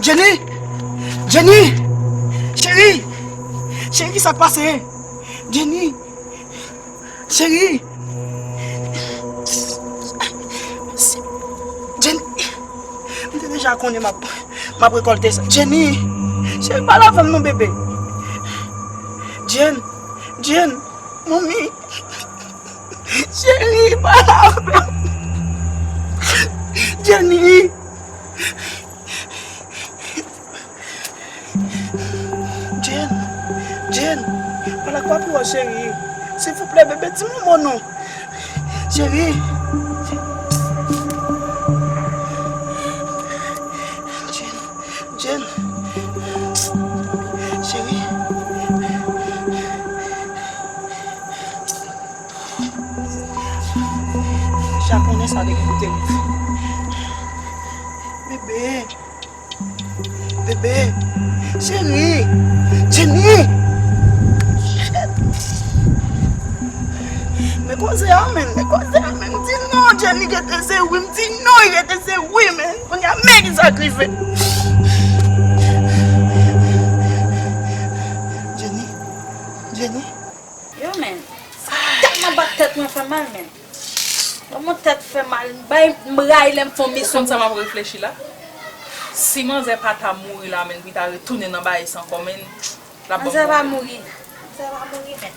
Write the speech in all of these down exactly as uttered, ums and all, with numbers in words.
Jenny! Jenny! Cheri! Cheri, ki sa k pase? Jenny! Cheri! Jenny! M te deja konnen m ap, m ap rekòlte sa. Jenny! Cheri, pale avè m non, bebe. Jenny! Jenny! Manmi! Cheri, pale avè m. Jenny! Jenny, Jenny, pale ak papi w cheri. Silvouplè, bebe, di m yon mo non. Cheri. Jenny, Jenny. Cheri. Japonè sa te gen pou te rive. Bebe. Bebe. Cheri. Jenny. Men koze a menm, men koze a menm. Di non, Jenny, rete se wi. M di non, rete se wi, men. Kounye a, men ki sa k rive. Jenny. Jenny. Yo, men, sa tèlman bat tèt mwen fè mal, men. Kòman tèt fè mal, m bay, m rayi lè m fè yon misyon. Ou konn sa m ap reflechi la? Si manzè pa ta mouri la, men, pou l ta retounen nan bagay sa ankò, men, l ap ban m pwoblèm. Manzè pa mouri. Manzè pa mouri, men.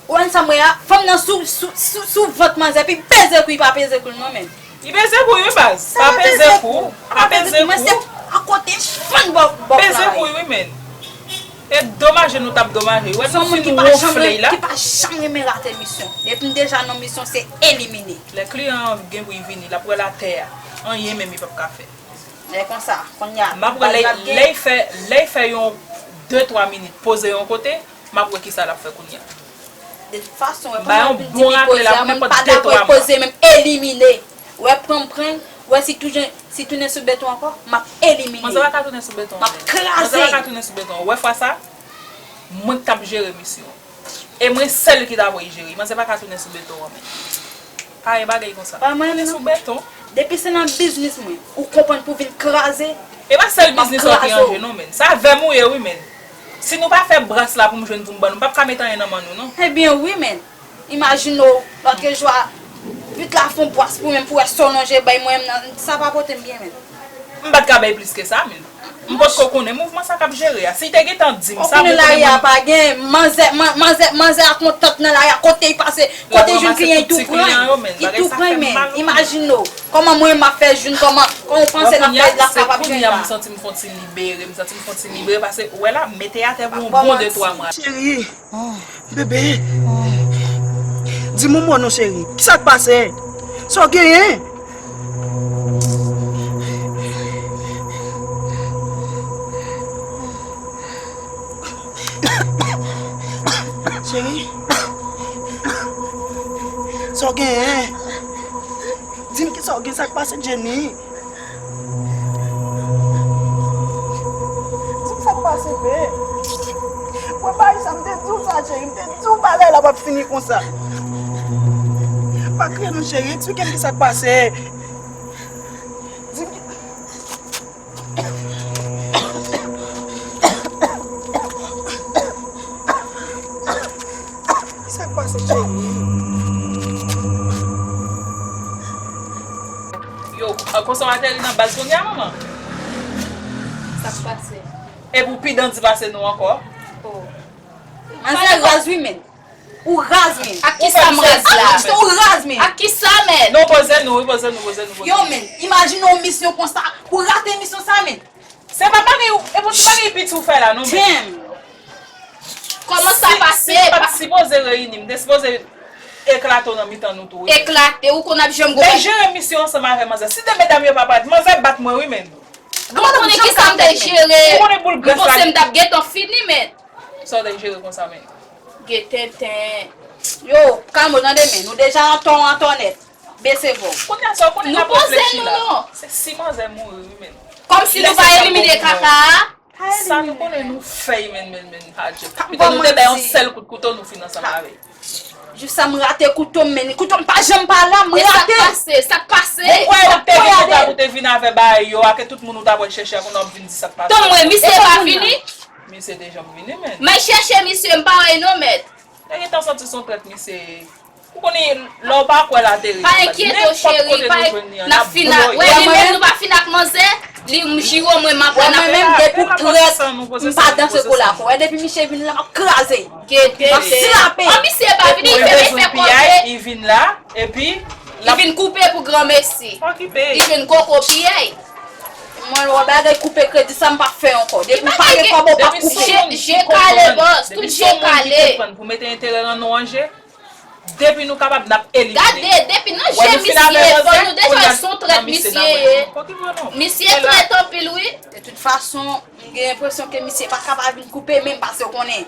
Ou konn sa m wè a? Fanm nan sou, sou, sou, sou vant manzè, epi peze kou, li pa peze kou l non, men. Li peze kou wi baz. Pa peze kou. Pa peze kou. Mwen se akote fann bò bò travay. Peze kou wi men. E domaje nou t ap domaje. Ou wè nou fin wonfle la. Ki pa janm renmen rate misyon. Depi m deja nan misyon se elimine. Lè kliyan an gen pou l vini, l ap wè latè a. Anyen menm li p ap ka fè. Lè konsa, kounye a, m ap wè lè, lè l fè, lè l fè yon de twa minit poze yon kote, m ap wè kisa l ap fè kounye a. De tout fason, wè, pandan l vin di m poze a, mwen pa dakò poze menm, elimine. Wè, pran m pran, wè, si tounen, si tounen sou beton ankò, m ap elimine. Manzè pa ka tounen sou beton. M ap kraze. Manzè pa ka tounen sou beton. Wè, fwa sa, mwen k t ap jere misyon. E mwen sèl ki ta voye jere. Manzè pa ka tounen sou beton an menm. Pa gen bagay konsa. Pa mwen menm non. Tounen sou beton. Depi se nan biznis mwen, ou konprann pou vin kraze. E pa sèl biznis ou ki an je non, men. Sa vè m ou ye wi, men. Si nou pa fè bras la pou m jwenn pou m ban nou, m p ap ka met anyen nan men nou, non. Ebyen, wi, men. Imajine w, lòt jou a, uit la fè yon bras pou mwen, pou wè sa w lonje bay mwen, sa pa pote m byen, men. M pa t ka bay plis ke sa, men. M potko konnen mouvman sa k ap jere a. Si l te gentan di m sa, mwen konnen lari a pa gen, manzè, man-, manzè, manzè ak yon tant nan lari a, kote l pase, kote l jwenn kliyan, li tou pran. Li tou pran, men. Imajine w, kòman mwen m ap fè jwenn, kòman, kòman w panse l ap fè, l ap kapab jwenn la? M santi m fon ti libere, m santi m fon ti libere, paske, ou wè la, m mete atè pou yon bon de twa mwa. Cheri, bebe, di m yon mo non, cheri. Kisa k pase? Sa w genyen? Cheri, sa w genyen? Di m kisa w gen, sa k pase, Jenny? Di m sa k pase, be. Mwen pa sa, m te di w sa, cheri. M te di w bagay la p ap fini konsa. Pa kriye non, cheri. Eksplike m kisa k pase. Di m ki- Sa k pase, cheri? Yo, konsomatè li nan baz kounye a, manman? Sa k pase? Epi w pi dandi pase nou ankò. Oh. Manzè raz wi, men. Ou raz, men. Ak kisa m raz la? Ou raz, men. Ak kisa, men? Non, poze nou, wi, poze nou, poze nou, poze nou. Yo, men, imajine yon misyon konsa, ou rate misyon sa, men. Se pa bagay, e pou ti bagay piti ou fè la, non, men. Damn. Kòman sa pase? Si, si nou pa t sipoze reyini, m te sipoze eklate w nan mitan nou tou, wi. Eklate, ou konn ap janm gwo. Lè jere misyon ansanm avè manzè. Si de medam yo pa bat, manzè bat mwen, wi, men. Ou konnen ki sa m te jere? Ou konnen boul grès la. M panse m t ap gentan fini, men. Sa w te jere konsa, men? Gen tenten. Yo, Kamo, tande, men. Nou deja an tò, an tò nèt. Bese vò. Kounye a sa, w konnen n ap reflechi la. Se si manzè mouri, wi, men. Kòmsi nou pa elimine kaka a? Sa nou konnen nou fè, men, men, men, pa Dye. Pito nou te bay yon sèl kout kouto, nou fin ansanm avè l. Jis sa m rate kouto m, men kouto m pa janm pa la, m rate. E sa k pase? Sa k pase? Ou kwè yo te gen kontra pou te vin avè bagay yo a, ke tout moun ou ta pral chèche a, kounye a w ap vin di sa k pase? Tann mwen, misye pa vini? Misye te janm vini, men. M al chèche misye, m pa wè l non, mèt. Te gentan santi se yon trèt misye ye. Ou konnen, lè w pa kwè l ateri. Pa enkyete w, cheri, pa enk-, n ap fin ak, wè, li menm nou pa fin ak manzè, li m jire w, mwen m ap. Wè, mwen menm, depi w trèt, m pa danse pou l ankò. Wè, depi misye vin la, m ap kraze. Gete, m ap frape. An, misye pa vini, li fè, li fè koze. Li vin la, epi li vin koupe pou granmesi. Li jwenn koko piyay. Mwen, wè, bagay koupe kredi, sa m p ap fè ankò. Depi m pa gen kòb, ou p ap koupe. Je, je kale, bòs, tout je kale. Pou mete enterè nan non an je. Depi nou kapab, n ap elimine. Gade, depi nan je misye, fò nou deja wè se yon trèt misye ye. Misye trèt anpil, wi. De tout fason, m gen enpresyon ke misye pa kapab vin koupe menm, paske w konnen,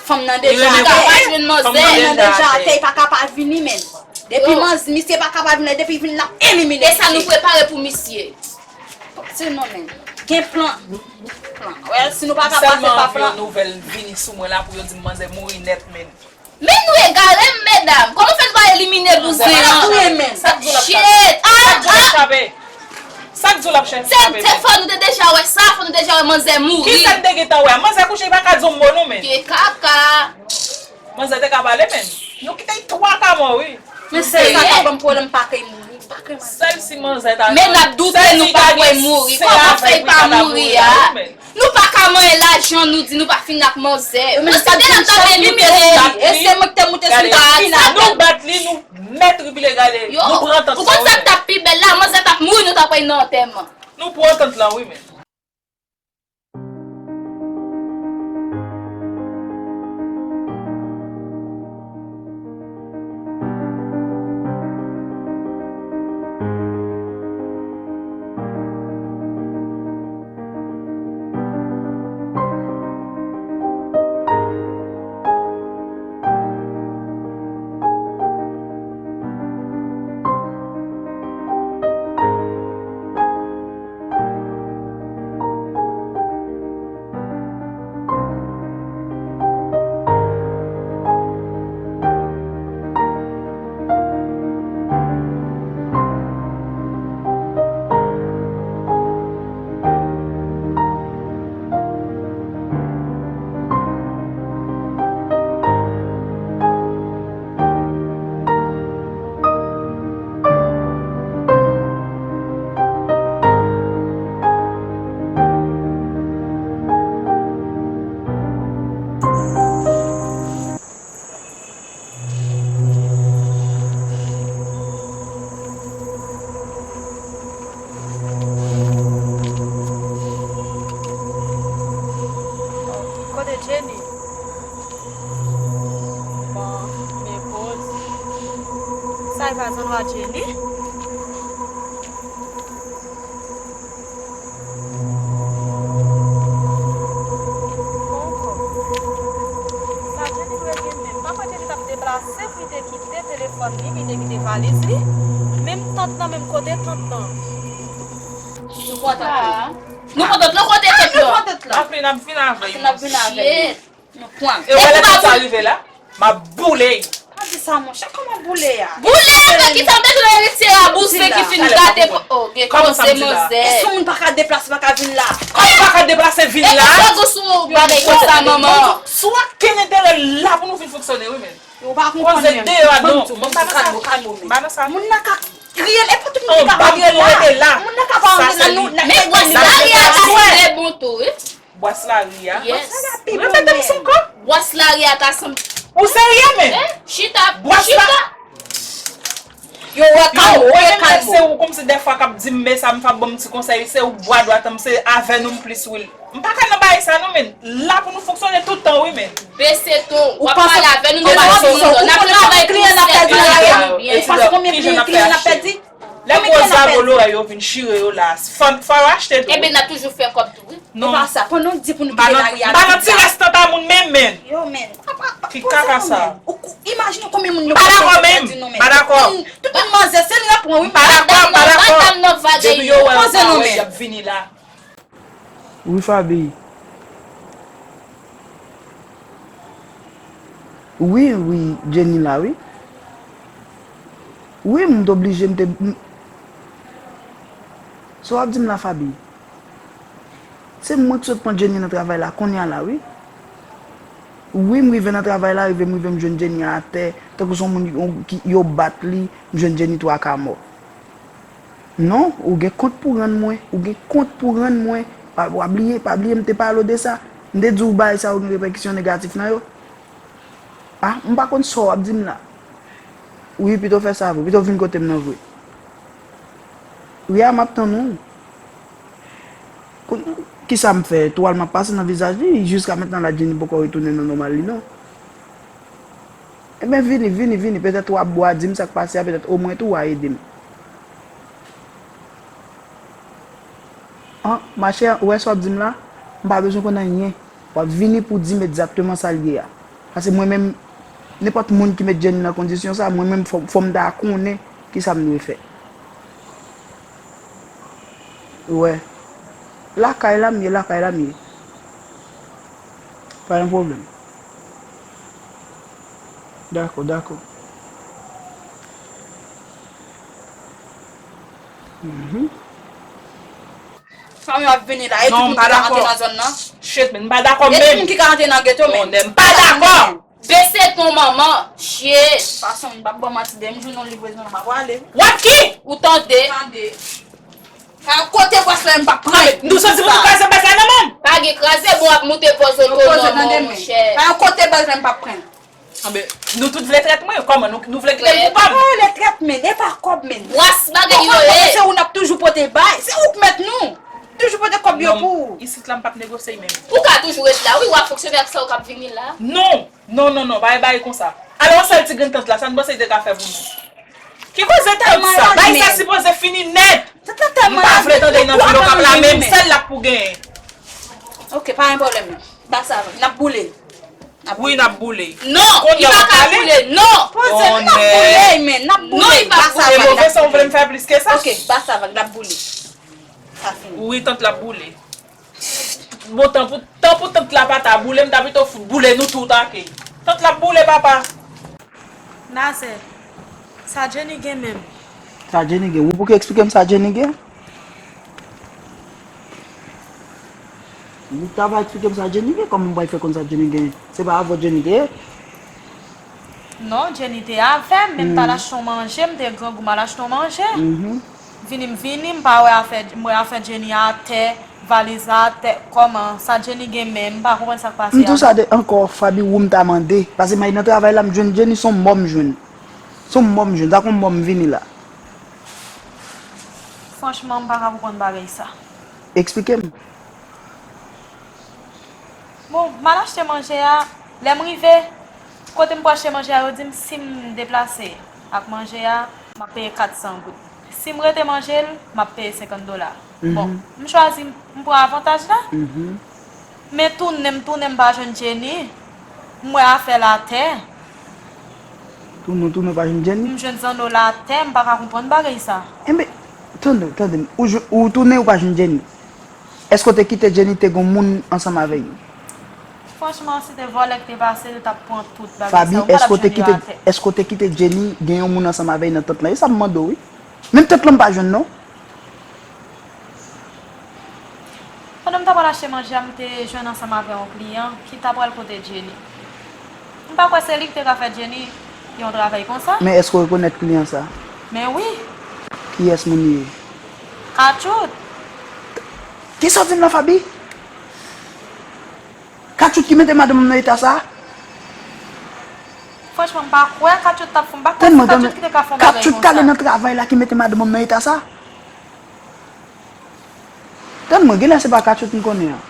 fanm nan deja atè. Fanm nan deja atè, li pa kapab vini menm. Depi manz, misye pa kapab vini, depi vin, l ap elimine misye. E sa nou prepare pou misye? Se non, men. Gen plan. Plan. Wè, si nou pa ka pase pa plan. Sèlman anvi yon nouvèl vini sou mwen la pou yo di m manzè mouri nèt, men. Men nou egare, m, medam. Kòman fè nou pa elimine bouzen an? Shit! Ah, ah! Sa k di w l ap chape? Sa k di w l ap chape? Se, se fò nou te deja wè sa, fò nou deja wè manzè mouri. Kisa n te gentan wè? Manzè kouche, li pa ka di yon mo non, men. Ke kaka. Manzè te ka pale, men. Nou kite l twa ka mò, wi. Men sèl sa k ap ban m pwoblèm, m pa kay mouri, m pa kay manzè. Sèl si manzè ta. Men n ap doute, nou pa kwè mouri. Kòman fè l pa mouri a? Nou pa ka manyen lajan nou di nou pa fin ak manzè. Manzè te nan tanmen nou te mouri. E se mwen ki te moute sou li, fin ak nou bat li, nou mèt ribile gade. Nou pran tant lan, wi, men. Ou konn sa k t ap pi bèl la, manzè t ap mouri, nou t ap wè nan antèman. Nou pran tant lan, wi, men. Kote Jenny? Bon, men poz. Sa e pa zanlwa Jenny? Poko. Sa Jenny dwe gen menm. Papa Jenny t ap deplase pou li te kite telefòn li, pou li te kite valiz li. Menm tant lan, menm kote tant lan. Nou pran tant lan. Nou pran tant lan, kote tant lan? Apre n ap vin avè l. Apre n ap vin avè l. Shit. Nou pran. E w wè lè tout sa rive la, m ap boule. Pa di sa, monchè, kòman boule a? Boule a, frè, ki sa w bezwen eritye a, bouzen ki fin gate. Oh, gen koze manzè. E si yon moun pa ka deplase, pa ka vin la? Kòman pa ka deplase vin la? E ki sa w sou bagay konsa, manman? Si w ak ken enterè la pou nou vin fonksyone, wi, men. Ou pa konprann menm. Koze deyò a, non. Kalmo, kalmo, men. Moun nan ka kriye, e pa tout moun ki ka pa kriye la. Moun nan ka pa antre nan nou, nan. Men bwès lari a ta sanble bon tou, wi. Bwès lari a. Yes. Repete m sa ankò. Bwès lari a ta sanble. Ou serye, men? Chita, chita. Yo wè kalmo, yo wè kalmo. Se ou kòmsi dèfwa k ap di m, men sa m fè ap ban m ti konsèy, se ou bwa dwat an m, se avè nou m plis wi. M pa ka nan bagay sa non, men. La pou nou fonksyone tout tan wi, men. Bese ton, w ap pale avè nou, nou pa sou moto. N ap travay pou nou sèvi nou byen. Ou panse konbyen kliyan n ap pèdi? Lè gwo zago lorèy yo vin chire yo la, fò yo achte tou. Ebyen n ap toujou fè kòb tou wi. Non. E pa sa, pandan w di pou nou kite lari a. M pa nan ti rès tanta moun menm, men. Yo, men. Ki kaka sa? Imajine w konbyen moun yo pèdi non, men. Pa dakò menm. Pa dakò. Tout moun manzè, se li y ap pran wi. Pa dakò, pa dakò. Depi yo wè yo pa wè y ap vini la. Wi Faby. Wi, wi, Jenny la wi. Wi, m t oblije, m te. Sa w ap di m la Faby? Se mwen k sot pran Jenny nan travay la kounye a la wi. Wi, m rive nan travay la, rive m rive m jwenn Jenny atè, tankou se yon moun yo bat li, m jwenn Jenny twaka mò. Non, ou gen kont pou rann mwen, ou gen kont pou rann mwen. Pa bliye, pa bliye m te pale w de sa. M te di w bagay sa yo gen repèkisyon negatif nan yo. Ah, m pa konn sa w ap di m la. Wi, pito fè sa vre, pito vin kote m nan vre. Wi a, m ap tann ou. Kisa m fè? Twal m ap pase nan vizaj li, jiska mentnan la Jenny poko retounen nan nòmal li non. Ebyen vini, vini, vini, petèt w ap bò a di m sa k pase a, petèt omwen tou w a ede m. An, machè, ou wè sa w ap di m la? M pa bezwen konn anyen. W ap vini pou di m egzakteman sa l ye a. Paske mwen menm, nenpòt moun ki met Jenny nan kondisyon sa, mwen menm fò, fò m ta konnen kisa m dwe fè. Ou wè. Lakay la m ye, lakay la m ye. Pa gen pwoblèm. Dakò, dakò. Fanm yo ap vini la, e tout moun ki ka rantre nan zòn nan. Shit, men m pa dakò menm. E tout moun ki ka rantre nan geto, men. M pa dakò. Bese ton manman, shit. Fason, m p ap ba w manti, demen m jwenn yon livrezon, m ap prale. W ap ki? Ou tande? Tande. Pa yon kote bòs la, m p ap pran. Nou santi pou nou kraze bòs la nan men m. Pa gen kraze, bon, w ap moute pòz oto non, monchè. Pa yon kote bòs la, m p ap pran. Anben, nou tout vle trèt mwen, kòman nou, nou vle kite m koupab? Pale trèt men, e pa kòb men. Bwas bagay yo ye. Se ou n ap toujou pote bay, se ou k mèt nou. Toujou pote kòb yo pou ou. Isit la m p ap negosye menm. Ou ka toujou ret la wi, w ap fonksyone ak sa yo k ap vini la. Non, non, non, non, pa bay bagay konsa. Alò yon sèl ti grenn tant la, sa n panse li te ka fè pou nou? Ki koze tant sa? Bagay sa sipoze fini nèt. M pa vle tande nan vil Okap la menm, sèl la pou genyen. Ok, pa gen pwoblèm. Ba sa, n ap boule. Wi, n ap boule. Non, li pa ka boule, non. Poze, n ap boule, men, n ap boule. Non, li pa boule. E move san w vle m fè plis ke sa? Ok, ba sa, n ap boule. Sa fini. Wi, tant la ap boule. Bon, tan pou, tan pou tant la pa ta boule, m ta pito fout boule nou tout ake. Tant la ap boule, papa. Nazè, sa Jenny gen menm? Sa Jenny gen? Ou poko eksplike m sa Jenny gen? Ou ta va eksplike m sa Jenny gen? Kòman m pral fè konn sa Jenny gen? Se pa avè w Jenny te ye? Non, Jenny te avè m, men m t al achte yon manje, m te grangou m al achte yon manje. Vini m vini, m pa wè afè, m wè afè Jenny atè, valiz la atè, kòman, sa Jenny gen menm, m pa konprann sa k pase a non. M di w sa de ankò, Faby, ou m ta mande, paske m al nan travay la, m jwenn Jenny, se yon mò m jwenn. Se yon mò m jwenn, tankou yon mò m vini la. Franchman, m pa ka konprann bagay sa. Eksplike m. Bon, m al achte manje a, lè m rive, kote m pou achte manje a, yo di m si m deplase ak manje a, m ap peye kat san goud. Si m rete manje l, m ap peye senkant dola. Bon, m chwazi m pran avantaj la. Men tounen m tounen m pa jwenn Jenny. M wè afè l atè. Tounen w tounen w pa jwenn Jenny? M jwenn zanno l atè, m pa ka konprann bagay sa. Enben, tande, tande m. Ou, ou tounen ou pa jwenn Jenny? Èske w te kite Jenny te gon moun ansanm avè l? Franchman, si te vòlè k te pase, yo t ap pran tout bagay sa yo. M pa t ap jwenn yo atè. Faby, èske w te kite Jenny gen yon moun ansanm avè l nan tant lan? E sa m mande w, wi. Menm tant lan m pa jwenn, non. Pandan m ta pral achte manje a, m te jwenn ansanm avè yon kliyan ki ta pral kote Jenny. M pa kwè se li ki te ka fè Jenny yon travay konsa. Men èske w rekonèt kliyan sa? Men wi. Kiyès moun li ye? Katchout. Kisa w di m la, Faby? Katchout ki mete madanm nan eta sa? Franchman, m pa kwè Katchout t ap fè, m pa kwè se Katchout ki te ka fè yon bagay konsa. Katchout k ale nan travay la ki mete madanm nan nan eta sa. Tann mwen, genlè se pa Katchout m konnen an.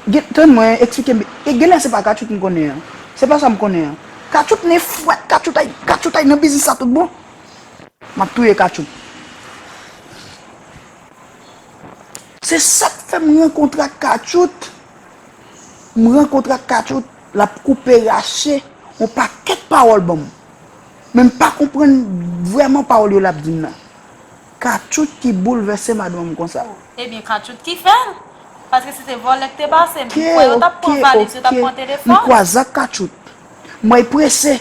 Gen, tann mwen, eksplike m. E genlè se pa Katchout m konnen an. Se pa sa m konnen an. Katchout nefwèt, Katchout ay, Katchout ay nan biznis sa tout bon. M ap touye Katchout. Se sa k fè m rankontre ak Katchout. M rankontre ak Katchout, l ap koupe rache yon pakèt pawòl ban m. Men m pa konprann vrèman pawòl yo l ap di m nan. Katchout ki boulvèse madanm konsa. Ebyen, Katchout ki fè l. Paske si se vòlè k te pase, m kwè yo t ap pran valiz, yo t ap pran telefòn. M kwaze ak Katchout. M wè l prese.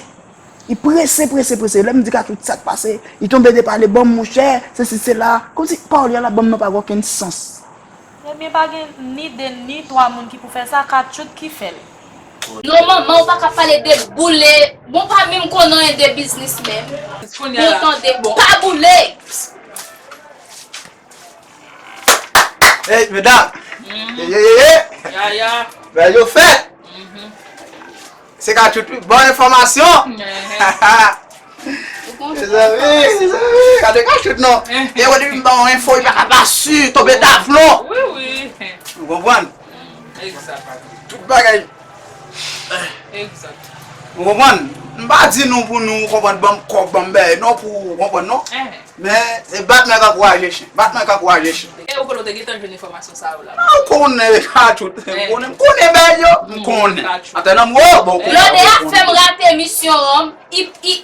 Li prese, prese, prese. Lè m di Katchout sa k pase, li tonbe de pale, ban m monchè, sesi, sela. Kòmsi pawòl yo l ap ban m nan pa gen okenn sans. Ebyen, pa gen ni de, ni twa moun ki pou fè sa, Katchout ki fè l. Non, manman, ou pa ka pale de boule. Bon, pa menm konn anyen de biznis menm. Bon, tande, pa boule. Ey, medam! Ye, ye, ye, ye! Bèl yo fèt! Se Katchout wi, bon enfòmasyon! Mezanmi, mezanmi, gade Katchout non. E wè depi m ba w enfo, li pa ka pa si, tonbe davlon. Wi, wi. Ou konprann? Egzak. Tout bagay. Egzak. Ou konprann? M pa di nou pou nou, ou konprann, ban m kòb, ban m bagay, non, pou, ou konprann, non? Men, e bat mwen k ankouraje chen. Bat mwen k ankouraje chen. E ou konnen w te gentan jwenn enfòmasyon sa yo la? Ou konnen Katchout. M konnen, m konnen bagay yo. M konnen. Atè nan m wo, bon, ou konnen. Lòdè a fè m rate misyon an. I, i,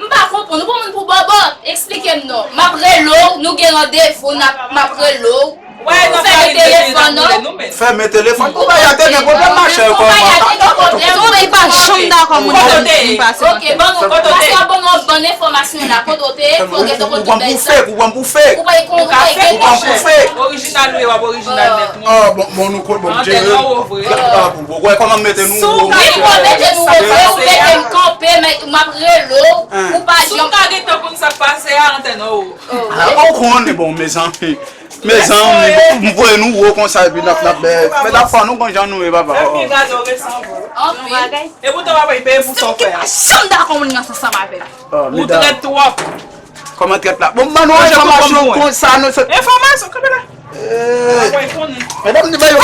m pa konprann. Ou pran moun pou bòbòt. Eksplike m non. M ap rele w, nou gen randevou, n ap, m ap rele w. Fèmen telefòn nan. Fèmen telefòn. Konpay la te gen pwoblèm, machè. Konpay la te gen pwoblèm. Konpay pa janm dakò moun nan vin pase nan tèt. Ok, ban nou, pase w ap ban nou bann enfòmasyon la. Kote w te, fò w gentan konn tout bagay sa. Ou pran pou fake, ou pran pou fake. Ou pa gen konpay. Ou pran pou fake. Orijinal ou ye, w ap orijinal nèt. Ah, bon, bon, nou konn, bon, Jerry. Ah, bon, bon, wè kòman m mete nou wo. Wi, w mete nou wo, ou mete m kanpe, men m ap rele w, ou pa janm. Si w ta gentan konn sa k pase a, antèn an wo. Ah, ou konnen, bon, mezanmi. Mezanmi, m voye nou wo konsa epi n ap, n ap, eh, men dap fò nou konn jan nou ye, papa. Epi gade w resanble. Anpil. Epoutan w ap peye pou sa w fè a. Janm dakò moun nan ansanm avè m. Ou trèt twòp. Kòman trèt la? Bon, ban nou enfòmasyon konsa, nou se. Enfòmasyon, kanpe la. Eh. Medam, di ba yo.